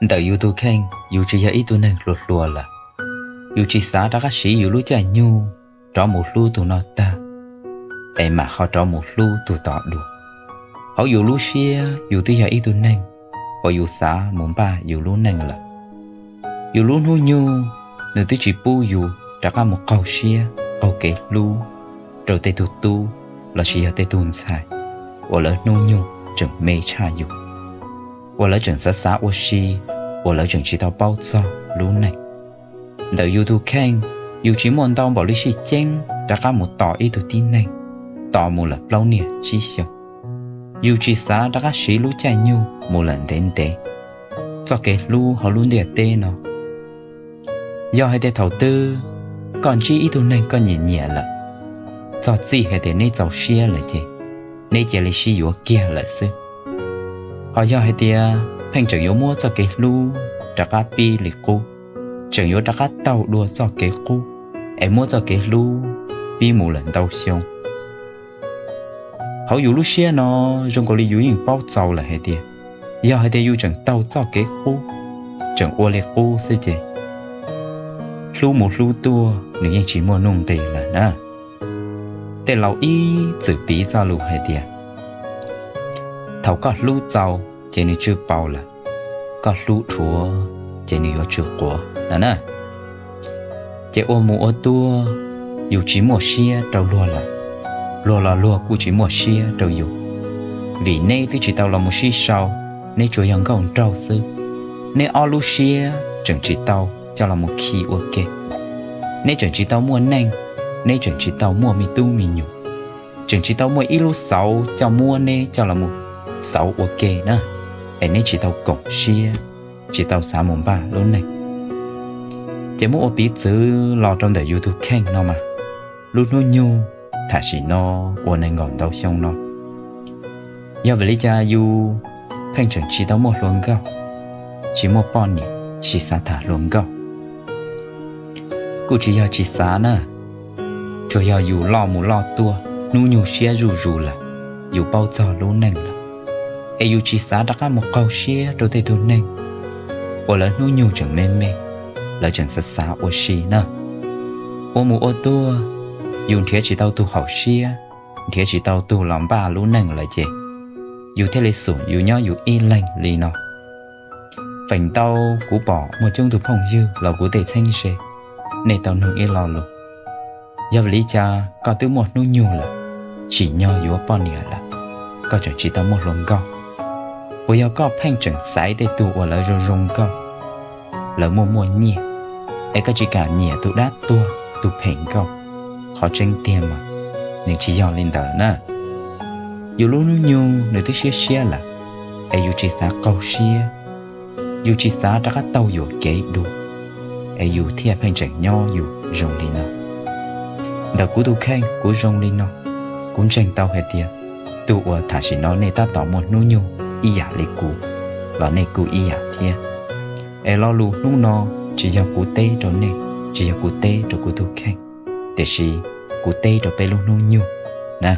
Ntawm yus tus kheej, yus tsis yog ib tug neeg hluas hluas lawm. Yus tsis xav rov qab siv yus lub caij nyoog rov mus hlub tus no tag, es mam ho rov mus hlub tus tod dua. Hauv yus lub siab yus twb yog ib tug neeg uas yus xav mus npaj yus lub neej lawm. Yus lub hnub nyoog nws twb tsis pub yus rov qab mus qaug siab qaug kev hlub rau tej tug tub lossis yog tej tug ntxhais uas lawv hnub nyoog tseem me tshaj yus, uas lawv tseem xav xav ua si, uas lawv tseem tsis tau paub txog lub neej. Ntawm yus tus kheej, yus tsis muaj ntau npaum li sij ceeb rov qab mus tos ib tug tib neeg tos mus lawm plaub niaj tsib xyoos. Yus tsis xav rov qab siv lub caij nyoog mus lawm ntev ntev. Txoj kev hlub hauv lub ntiaj teb no, yog hais tias thaum twg koj ntsib ib tug neeg koj nyiam nyiam lawm, txog txij hais tias neb txaus siab lawm ces neb cia li sib yuav kiag lawm xwb. Ho yog hais tias pheej tseem yuav muab txoj kev hlub rov qab pib li qub, tseem yuav rov qab taug dua txoj kev qub, es muab txoj kev hlub pib mus lawm ntau xyoo. Hauv yus lub siab no, zoo nkaus li yus yeej paub txaus lawm hais tias, yog hais tias yus tseem taug txoj kev qub, tseem ua li qub xwb ces hlub mus hlub tuaj nws yeej tsis muaj nuj nqis lawm na. Tej laus ib txwm piv txoj lus hais tias, thaum koj hlub txaus ces nws tsw paus lawm, koj hlub dhuav ces nws yuav tsw quav no na. Ces ua mus ua tuaj, yus tsis muaj siab rau luag lawm, luag los luag kuj tsis muaj siab rau yus. Vim neb twb tsis tau los mus sib sau, neb tsuas yog nkauj nraug xwb. Neb ob lub siab tseem tsis tau coj los mus khi ua ke. Neb tseem tsis tau muaj neej, neb tseem tsis tau muaj me tub me nyuam, tseem tsis tau muaj ib lub xauv coj muab neb coj los mus xauv ua ke na, es neb tsis tau koom siab, tsis tau xav mus npaj lub neej. Ces muab ua piv txwv los rau ntawm yus tus kheej no mas, lub hnub nyoog tam sim no uas nees nkaum ntau xyoo no, yog vim li cas yus pheej tseem tsis tau muaj hluas nkauj, tsis muaj poj niam, tsis xav tham hluas nkauj? Kuj tsis yog tsis xav na, tsuas yog yus loj mus loj tuaj, hnub nyoog siab zuj zus lawm, yus paub txog lub neej lawm, es yus tsis xav rov qab mus qaug siab rau tej tug neeg uas lawv hnub nyoog tseem me me, lawv tseem xav xav ua si na. Ua mus ua tuaj, yus nrhiav tsis tau tug haum siab, nrhiav tsis tau tug los npaj lub neej lawm ces yus thiaj li xum yus nyob yus ib leeg li no. Feem ntau kuv pom muaj coob tug phooj ywg los kuv tej txheeb ze, nej tau nug ib lo lus, yog vim li cas koj twb muaj hnub nyoog lawm, tsim nyog yuav poj niam lawm, koj tseem tsis tau muaj hluas nkauj? Puas yog koj pheej tseem xaiv tej tug uas lawv zoo zoo nkauj, lawv muaj muaj nyiaj, es koj tsis kam nyiam tus dab tuag tus phem nkauj? Qhov tseeb tiag mas nws tsis yog li ntawd na. Yus lub hnub nyoog nws twb siab siab lawm, es yus tsis xav qaug siab, yus tsis xav rov qab taug yuam kev dua, es yus thiaj pheej tseem nyob yus zoo li no. Ntawm kuv tus kheej kuv zoo li no, kuv ntseeg tau hais tias tus uas tam sim no nej tab tom muaj hnub nyoog ib yam li kuv los nej kuj ib yam thiab. Es lo lus hnub no tsis yog kuv teb rau nej, tsis yog kuv teb rau kuv tus kheej, tiam sis kuv teb rau peb lub hnub nyoog na.